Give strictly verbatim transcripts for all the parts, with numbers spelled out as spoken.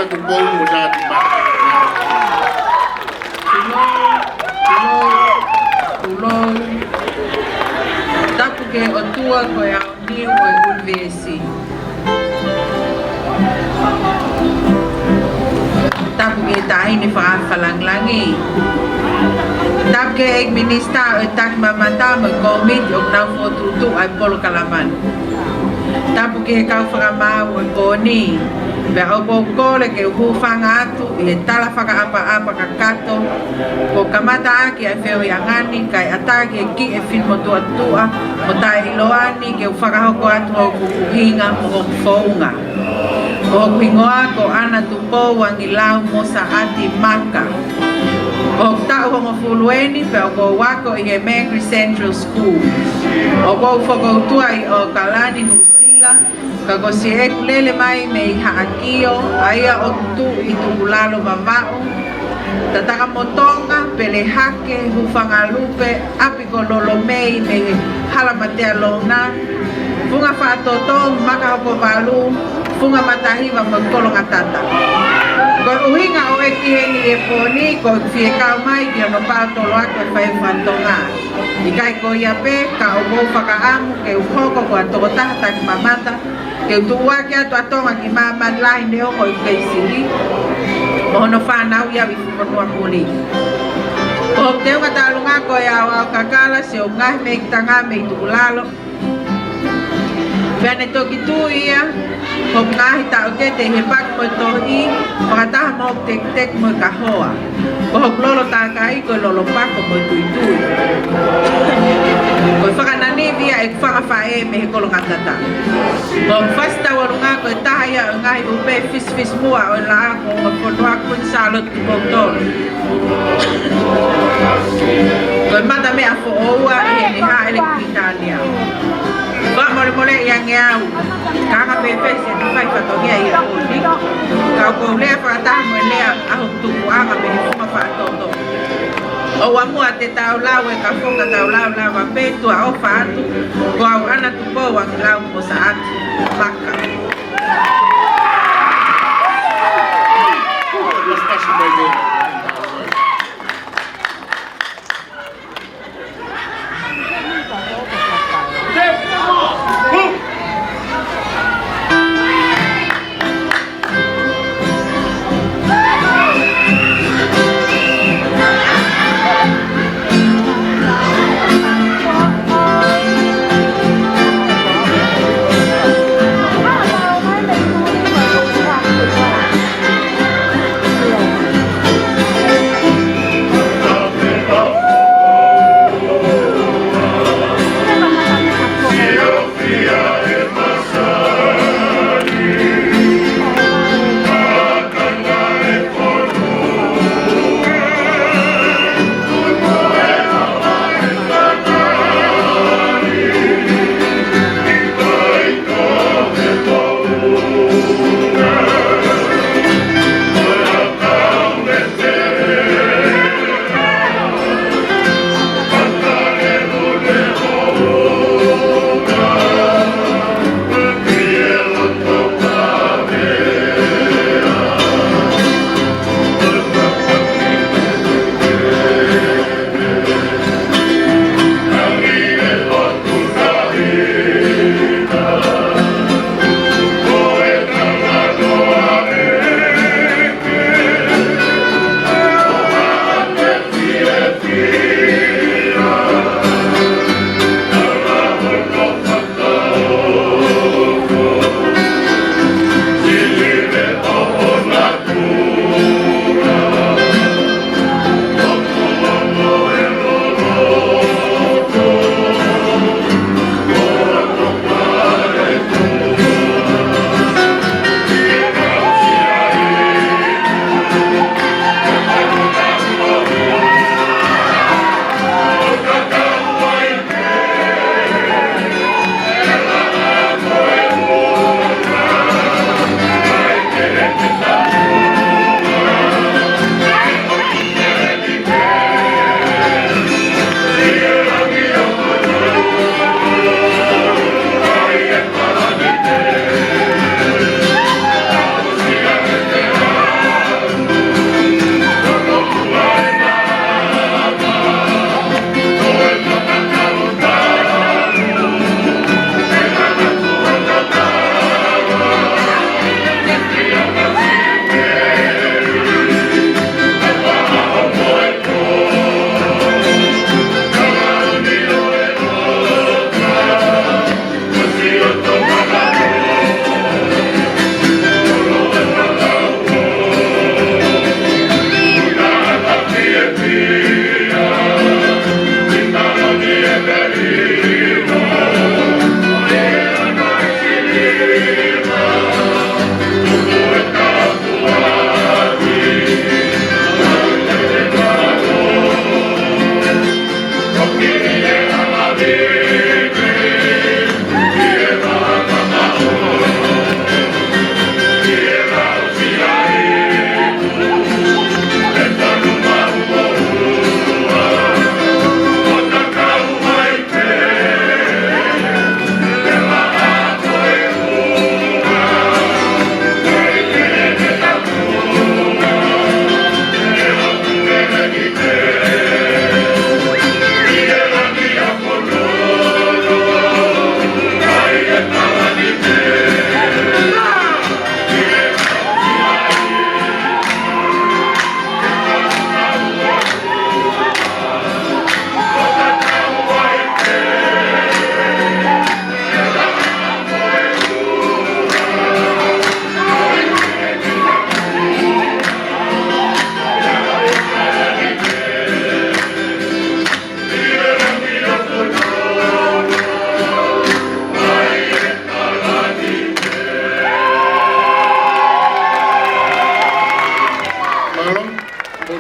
Tupou mo Saati Maka. Tulou, tulou, tulou. Tapu ki he ʻOtua ko e ʻAoniu ʻo e ʻUnivēsi. Tapu ki he Taʻahine Fakafakalāngilangi. Tapu ki he ʻEiki Minisitā ʻo e Takimamata mo e Kōmiti ʻoku nau fokotuʻutuʻu ʻa e polokalama ni. Tapu ki he kau fakamaau ʻo e pō ni. Pea ʻoku ou kole ke u hūfanga atu ʻi he tala fakaʻapaʻapa kakato kuo kamata ʻaki ʻa e feohiʻanga ni, kae ʻatā ki he kiʻi finemotuʻa mo taʻeʻiloa ni ke u fakahoko atu hoku ʻuhinga mo hoku founga. Ko hoku hingoa ko ʻAna Tupou Angilau Mosaʻati Maka. Ko hoku taʻu hongofulu eni pea ʻoku ou ako ʻi he Mangere Central School. ʻOku ou fokoutua ʻi ʻAokalani, Nuʻusila, ka ko siʻeku lele mai mei Haʻakio, ʻa ia ʻoku tuʻu ʻi Tukulalo, Vavaʻu, Tatakamotonga, Pelehake, Hufangalupe, ʻapi ko Lolomei mei he Hala Matealouna, Funga Faʻatoto, Makahokovalu, Funga Matahiva mo Kolongatata. Ko e ʻuhinga ʻo e ʻeiki heni he pō ni, ko e fie kau mai ki hono paotoloaki ʻo e fai fatongia. ʻIkai ko ia pē, ka ʻoku ou fakaʻamu ke u hoko ko ha tokotaha takimamata, ke u tuʻuaki atu ʻa Tonga ki māmani lahi neongo ʻeku kei siʻi, mo hono fānau ia ʻi he fonua muli. Ko hoku teunga tauʻolunga ko e ʻaoʻao kakala, siʻoku ngaahi mekitanga mei Tukulalo. Pea ne toki tui ia hoku ngaahi taʻokete ʻi he paki mo e tohi, fakataha mo hoku tekiteki mo e kahoa. Ko hoku lolo takai ko e lolo pako mo e tuitui. Ko e fakananimi ia ʻeku fanga faʻē mei he Kolongatata. Ko hoku fasi tauʻolunga ko e taha ia ʻo e ngaahi ʻū pē fisifisi muʻa ʻo e laʻā ko e ongo fonua Kuini Sālote Tupou Tolu. Ko e mata meʻa foʻou ia ʻi heʻene hāʻele ki ʻItālia. Fakamolemoleʻi ange au, ka anga pē fesi e fai fatongia ʻi he pō ni. Ka ʻoku ou lea fakataha mo e lea ʻa hoku tupuʻanga mei he Funga Faʻatoto. ʻOua muʻa te tau lau e kafo ka tau lau lava pē tuʻa ʻofa atu, ko au ʻAna Tupou Angilau Mosaʻati Maka.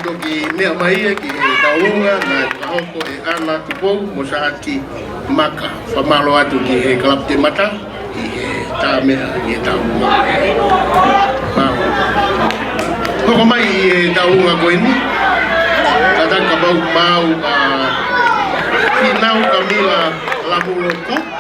Toki meʻa mai ia ki he tauʻolunga naʻe fakahoko ʻe ʻAna Tupou mo Saati Maka. Fakamālō atu ki he Kalapu Temata ʻi he tā meʻa ʻi he tauʻolunga. Mau hoko mai ʻi he tauʻolunga ko eni. Kātaki kapau mau a Finau Kamila Lamuloko.